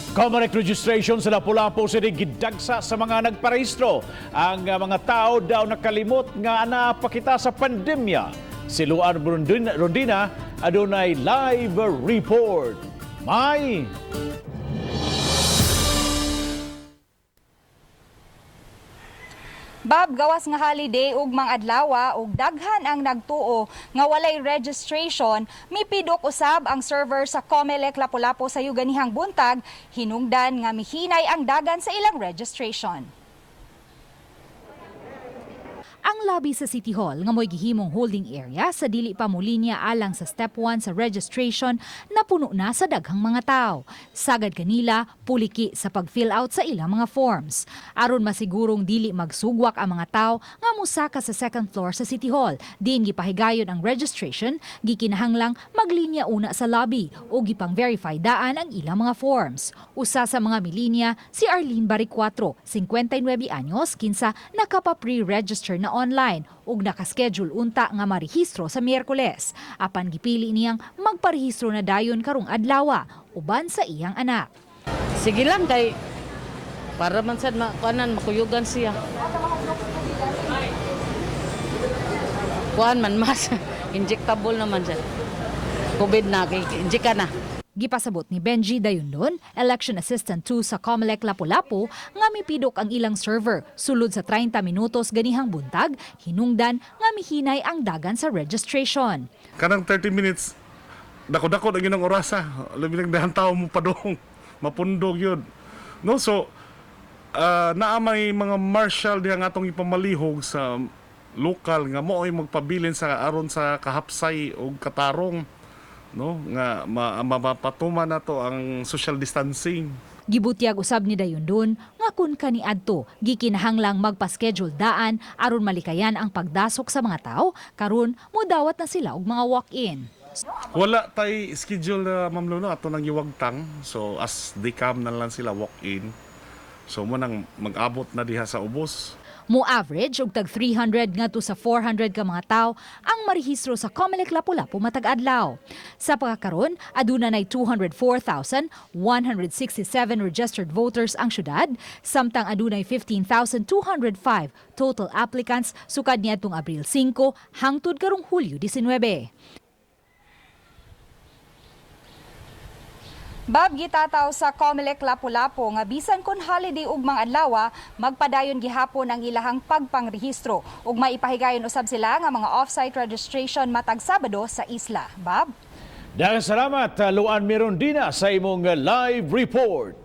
Comelec registration sa Lapu-Lapu City gidagsa sa mga nagparehistro. Ang mga tao daw nakalimot nga ana pa kita sa pandemya. Si Luan Rondina adunay live report. May Bab, gawas nga holiday ug mang adlawa ug daghan ang nagtuo nga walay registration, mipidok usab ang server sa Comelec Lapu-Lapu sa ganihang buntag, hinungdan nga mihinay ang dagan sa ilang registration. Ang lobby sa City Hall nga mo'y gihimong holding area sa dili pa molinya alang sa step 1 sa registration, napuno na sa daghang mga tao. Sagad kanila puliki sa pag-fill out sa ilang mga forms. Aron masigurong dili magsugwak ang mga tao nga mosaka sa second floor sa City Hall, diin gipahigayon ang registration, gikinahanglang maglinya una sa lobby o gipang-verify daan ang ilang mga forms. Usa sa mga milinya si Arlene Baricuatro, 59 anyos, kinsa nakapa-pre-register na online ug nakaschedule unta nga marehistro sa Miyerkules. Apan gipili niyang magparehistro na dayon karong adlawa uban sa iyang anak. Sige lang kay para man sad makuanan, makuyugan siya. Kuan man mas injectable naman siya. COVID na kay inject ka na. Gipasabot ni Benji Dayundon, Election Assistant 2 sa Comelec Lapu-Lapu, nga mipidok ang ilang server sulod sa 30 minutos ganihang buntag, hinungdan nga mihinay ang dagan sa registration. Kanang 30 minutes, dako-dako na ginang orasa, labi nang dahan tao mo padong mapundog yun, no? So naa may mga marshal diha nga atong ipamalihog sa lokal nga mo ay magpabilin sa aron sa kahapsay og katarong, no, nga mapatuman nato ang social distancing. Gibutyag usab ni Dayundon nga kun kaniadto gikinahanglang magpa-schedule daan aron malikayan ang pagdasok sa mga tao, karon modawat na sila og mga walk-in. Wala tay schedule na, Ma'am Luna, ato nang giwagtang. So as they come na lang sila, walk in. So mo nang mag-abot na diha sa ubos. Mo average og tag 300 ngadto sa 400 ka mga tawo ang marehistro sa Comelec Lapu-Lapu matag adlaw. Sa pagkakaron, aduna nay 204,167 registered voters ang syudad, samtang adunay 15,205 total applicants sukad niadtong Abril 5 hangtod karong Hulyo 19. Bab, gitataw sa Comelec Lapu-Lapu nga bisan kon holiday ug mga adlaw, magpadayon gihapon ang ilahang pagpangrehistro ug maipahigayon usab sila nga mga off-site registration matag Sabado sa isla. Bab. Daghang salamat, Luan Mirondina, sa imong live report.